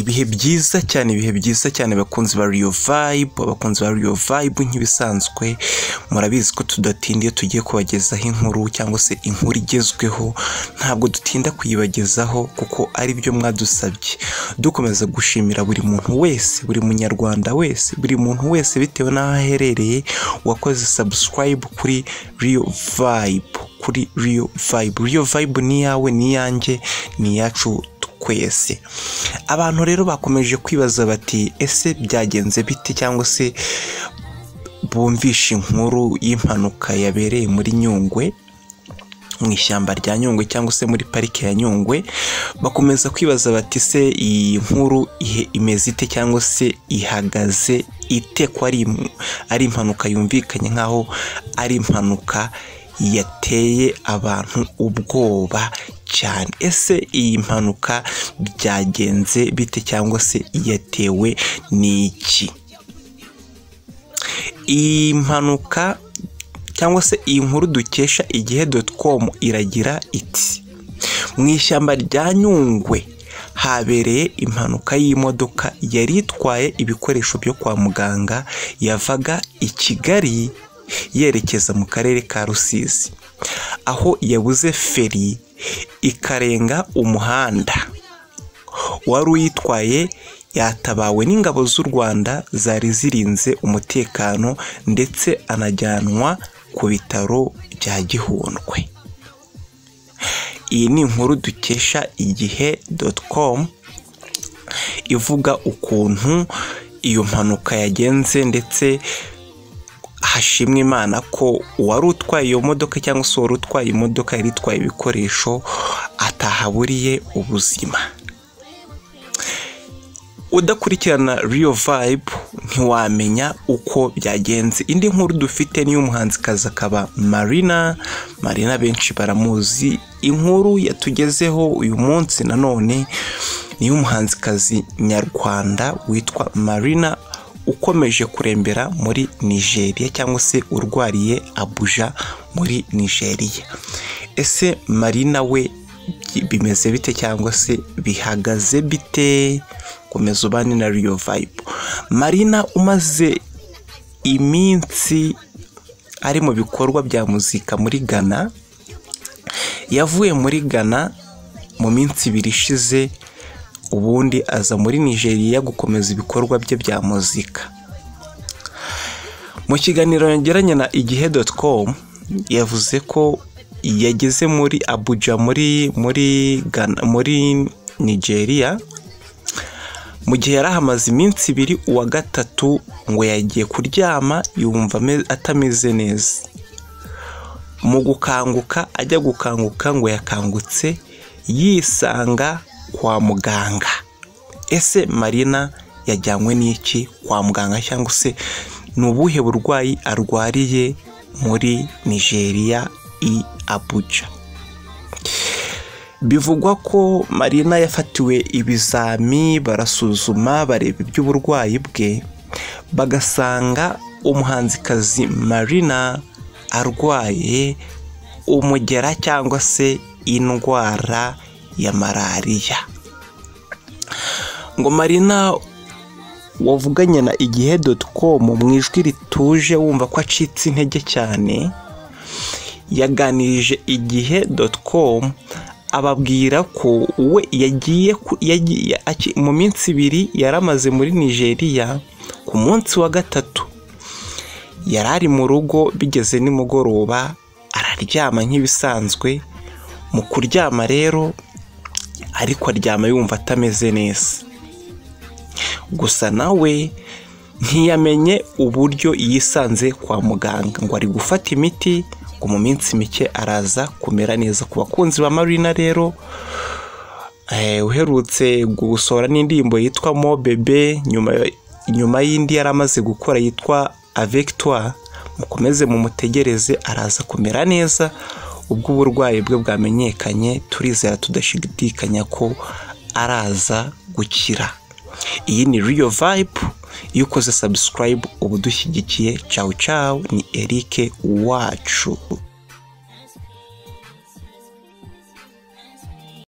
Ibihe byiza cyane, ibihe byiza cyane abakunzi ba Real Vibe, abakunzi ba Real Vibe. Nk'ibisanzwe murabizi ko tudatinda iyo tugiye kubagezaho inkuru cyangwa se inkuru igezweho, ntabwo dutinda kuyibagezaho kuko ari byo mwadusabye. Dukomeza gushimira buri muntu wese, buri munyarwanda wese, buri muntu wese bitewe n'aho aherereye wakoze subscribe kuri Real Vibe, kuri Real Vibe. Real Vibe ni iyawe, ni iyanjye, ni iyacu twese. Abantu rero bakomeje kwibaza bati ese byagenze bite, cyangwa se bumvishe inkuru y'impanuka yabereye muri Nyungwe, mu ishyamba rya Nyungwe cyangwa se muri parike ya Nyungwe, bakomeza kwibaza bati se iyi nkuru imeze ite cyangwa se ihagaze ite, ko ari impanuka yumvikanye nk'aho ari impanuka yateye abantu ubwoba cyane. Ese iyi mpanuka byagenze bite cyangwa se yatewe n'iki? Iyi mpanuka cyangwa se iyi nkuru dukesha igihe.com iragira iti: mu ishyamba rya Nyungwe habereye impanuka y'imodoka yari itwaye ibikoresho byo kwa muganga yavaga i Kigali yerekeza mu karere ka Rusizi, aho yabuze feri ikarenga umuhanda. Uwari uyitwaye yatabawe n'ingabo z'u Rwanda zari zirinze umutekano ndetse anajyanwa ku bitaro bya Gihundwe. Iyi ni inkuru dukesha igihe.com ivuga ukuntu iyo mpanuka yagenze, ndetse hashimwe Imana ko uwari utwaye iyo modoka cyangwa se uwari utwaye imodoka yari itwaye ibikoresho atahaburiye ubuzima. Udakurikirana Real Vibe ntiwamenya uko byagenze. Indi nkuru dufite ni y'umuhanzikazi akaba Marina. Marina benshi baramuzi. Inkuru yatugezeho uyu munsi nanone ni y'umuhanzikazi nyarwanda witwa Marina ukomeje kurembera muri Nigeria cyangwa se urwariye Abuja muri Nigeria. Ese Marina we bimeze bite cyangwa se bihagaze bite? Komeza ubane na Real Vibe. Marina umaze iminsi ari mu bikorwa bya muzika muri Ghana, yavuye muri Ghana mu minsi ibiri ishize, ubundi aza muri Nigeria gukomeza ibikorwa bye bya muzika. Mu kiganiro yagiranye na igihe.com yavuze ko yageze muri Abuja muri Ghana, muri Nigeria, mu gihe yari ahamaze iminsi ibiri. Uwa gatatu ngo yagiye kuryama yumva atameze neza. Mu gukanguka, ajya gukanguka ngo yakangutse yisanga kwa muganga. Ese Marina yajyanywe n'iki kwa muganga cyangwa se ni ubuhe burwayi arwariye muri Nigeria i Abuja? Bivugwa ko Marina yafatiwe ibizami, barasuzuma bareba iby'uburwayi bwe, bagasanga umuhanzikazi Marina arwaye umugera cyangwa se indwara ya malariya. Ngo Marina wavuganye na igihe.com mu ijwi rituje wumva ko acitse intege cyane, yaganirije igihe.com ababwira ko we yagiye mu minsi ibiri yaramaze muri Nigeria. Ku munsi wa gatatu yari ari mu rugo, bigeze nimugoroba araryama nk'ibisanzwe. Mu kuryama rero ariko aryama yumva atameze neza, gusa nawe ntiyamenye uburyo yisanze kwa muganga, ngo ari gufata imiti, ngo mu minsi mike araza kumera neza. Ku bakunzi ba Marina rero, uherutse gusohora n'indirimbo yitwa Mo Bebe nyuma y'indi yari amaze gukora yitwa Avec Toi, mukomeze mumutegereze araza kumera neza. Ubwo uburwayi bwe bwamenyekanye, turizera tudashidikanya ko araza gukira. Iyi ni Real Vibe. Iyo ukoze subscribe uba udushyigikiye. Ciao ciao, ni Eric wacu.